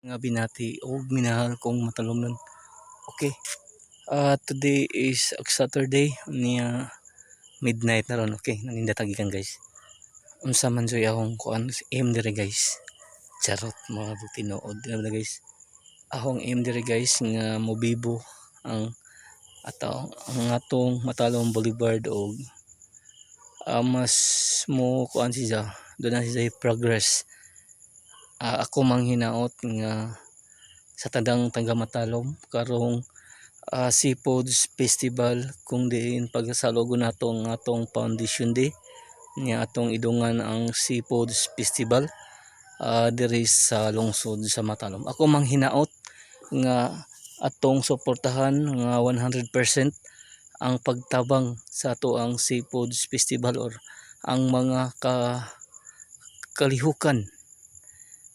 Nga binati og minahal kong matalomnon. Okay. Today is Saturday niya, midnight na ron. Okay, naninda tagikan, guys. Unsa man joy akong kuan aim dire, guys? Charot, mga tinuod na, guys. Akong aim dire, guys, nga mobibo ang ato ang atong Matalom Boulevard og mas mo kuan siya, duna siya progress. Ako manghinaot nga sa tanang taga Matalom karong Seafoods Festival kung diin pagsalugon nato ang atong Foundation Day niya, atong idungan ang Seafoods Festival diri sa lungsod sa Matalom. Ako manghinaot nga atong suportahan nga 100% ang pagtabang sa ato ang Seafoods Festival or ang mga ka kalihukan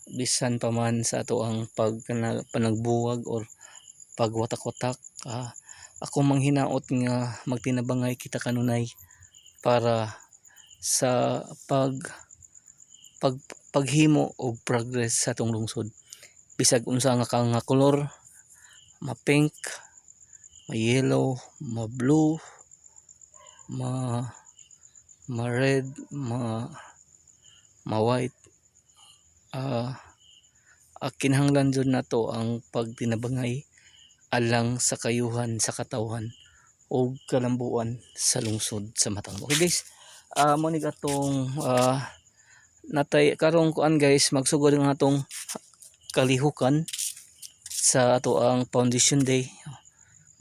bisan pa man sa ato ang pag panagbuwag or pagwatak-watak. Ako manghinaot nga magtinabangay kita kanunay para sa pag pag paghimo og progress sa atong lungsod, bisag unsa nga ka nga kolor, ma pink, ma yellow, ma blue, ma ma red, ma ma white. Kinahanglan jud nato ang pagtinabangay alang sa kayuhan sa katawhan ug kalambuan sa lungsod sa Matalom. Okay guys, mo ni atong natay karong kuan, guys, magsugod ang atong kalihukan sa ato ang Foundation Day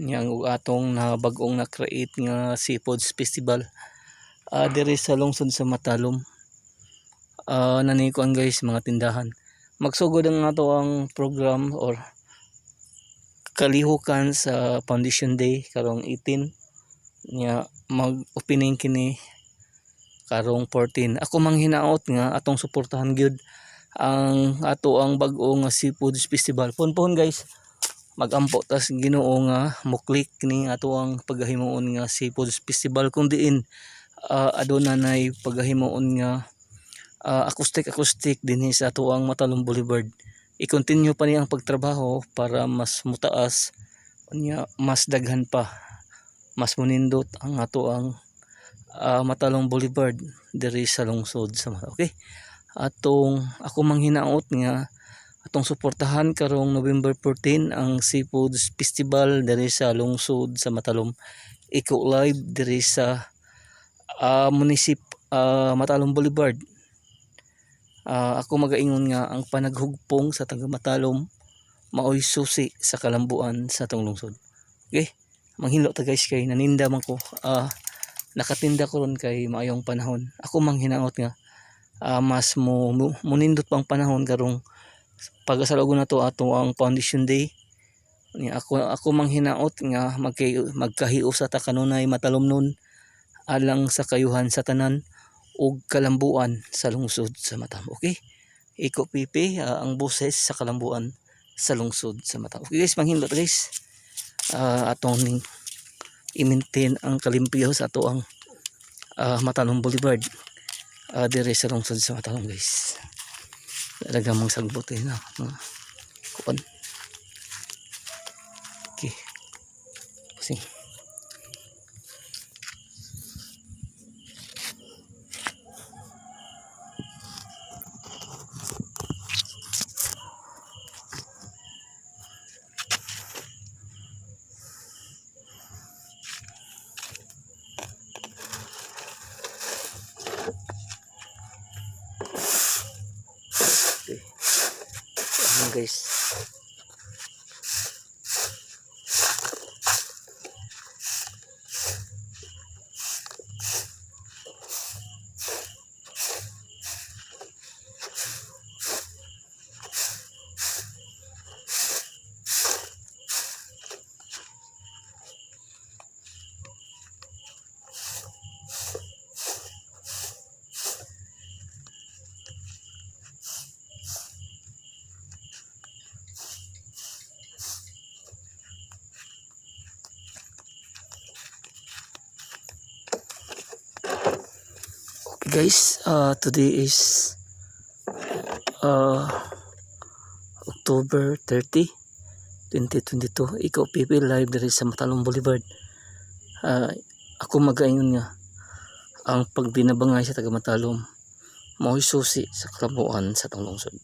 niyang ug atong na bag-ong na-create nga Seafoods Festival diri sa lungsod sa Matalom. Nani kuan, guys, mga tindahan. Magsugod ang ato ang program or kalihukan sa Foundation Day karong 18 nya, mag-opening kini karong 14. Ako manghinaot nga atong suportahan gyud ang ato ang bag-o nga Seafoods Festival. Punpon, guys, magampo tas Ginoo nga mo-click ni ato ang paghimuon nga Seafoods Festival kung diin aduna nay paghimuon nga acoustic acoustic dinhi sa ato ang Matalom Boulevard. I-continue pa niya ang pagtrabaho para mas mutaas unya mas daghan pa, mas munindot ang ato ang Matalom Boulevard diri sa lungsod sa. Okay, atong ako manghinaot nga atong suportahan karong November 14 ang Seafoods Festival diri sa lungsod sa Matalom. Eco Live diri sa munisip Matalom Boulevard. Ako magaingon nga ang panaghugpong sa taga Matalom maoy susi sa kalambuan sa atong lungsod. Okay, manghinlo ta, guys, kay naninda man ko, nakatinda ko ron kay maayong panahon. Ako manghinaot nga mas mo munindot pang panahon karong pagasalugon nato ato ang Foundation Day ni. Ako manghinaot nga magkahiusa ta kanunay matalomnon alang sa kayuhan sa tanan ug kalambuan sa lungsod sa Matam. Okay, Iko Pipi, ang boses sa kalambuan sa lungsod sa Matam. Okay guys, manghinlot, guys. Atong ning i-maintain ang kalimpyo sa ato ang Matalom Boulevard dire sa lungsod sa Matalom, guys. Talaga mang sagbot eh na mga kuan. Okay. Kasi okay. Ayan, guys. Okay guys, today is October 30, 2022. Ikaw PP live diri sa Matalom Boulevard. Ako magaingon nga ang pagbinabangay sa taga Matalom mao'y susi sa kalambuan sa atong lungsod.